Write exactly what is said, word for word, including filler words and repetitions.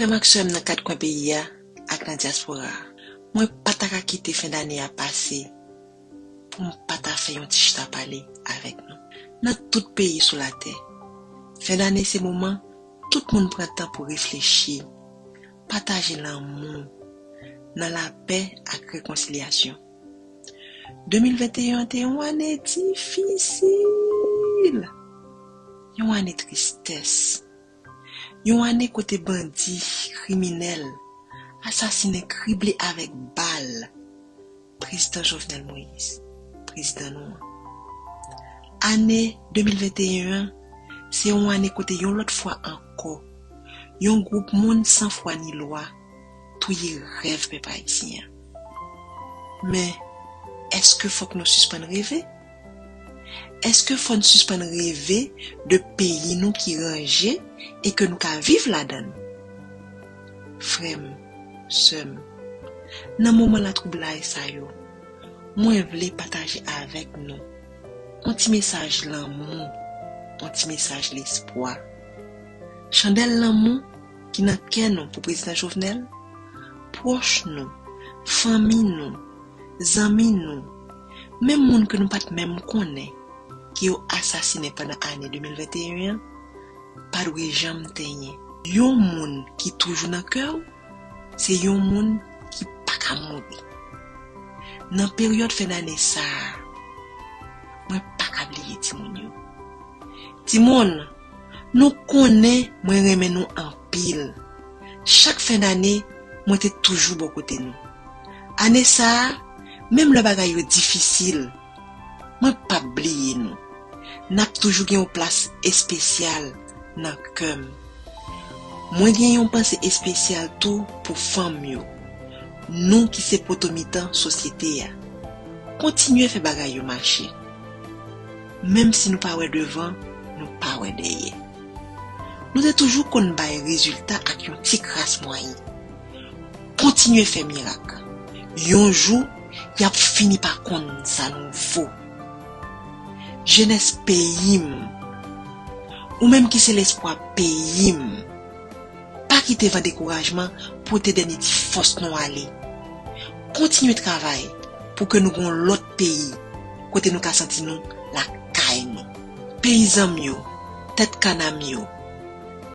Frè m ak sè m nan kat kwen peyi a ak nan dyaspora a, mwen pa ta ka kite fen dane a pase pou m pa ta fè yon ti chita pale avèk nou. Nan tout peyi sou latè, fen dane se moman tout moun pran tan pou reflechi, pataje lanmou, nan lapè ak rekonsilyasyon. De mil venteyen an te yon ane difisil, yon ane tristès, yon ane kote bandi, kriminèl, asasinen krible avèk bal Prezidan Jovenel Moïse, prezidan nou an. Ane de mil venteyen an, se yon ane kote yon lòt fwa ankò, yon gwoup moun san fwa ni lwa touye rèv pèp ayisyen an. Men, èske fòk nou sispann reve? Èske fò n sispann reve de peyi nou ki ranje e ke nou ka viv ladan l? Frè m, sè m, nan moman latwoublay sa yo, mwen vle pataje avèk nou yon ti mesaj lanmou, yon ti mesaj lespwa. Chandèl lanmou ki nan kè nou pou Prezidan Jovenel, pwòch nou, fanmi nou, zanmi nou, menm moun ke nou pa t menm konnen, ke yo asasinen pandan ane de mil venteyen an, pa dwe janm tenyen. Yon moun ki toujou nan kè w, se yon moun ki pa ka mouri. Nan peryòd fen dane sa a, mwen pa ka bliye timoun yo. Timoun, nou konnen mwen renmen nou anpil. Chak fen dane, mwen te toujou bò kote nou. Ane sa a, menm lè bagay yo difisil, mwen p ap bliye nou. N ap toujou gen yon plas espesyal nan kè m. Mwen gen yon panse espesyal tou pou fanm yo, nou ki se poto mitan sosyete a. Kontinye fè bagay yo mache. Menm si nou pa wè devan, nou pa wè dèyè. Nou te toujou konn bay rezilta ak yon ti kras mwayen. Kontinye fè mirak. Yon jou, y ap fini pa konn sa nou vo. Jenès peyi m, ou menm ki se lespwa peyi m, pa kite van dekourajman pote dènye ti fòs nou ale. Kontinye travay pou ke nou gen yon lòt peyi kote nou ka santi nou lakay nou. Peyizan m yo, tèt kana m yo,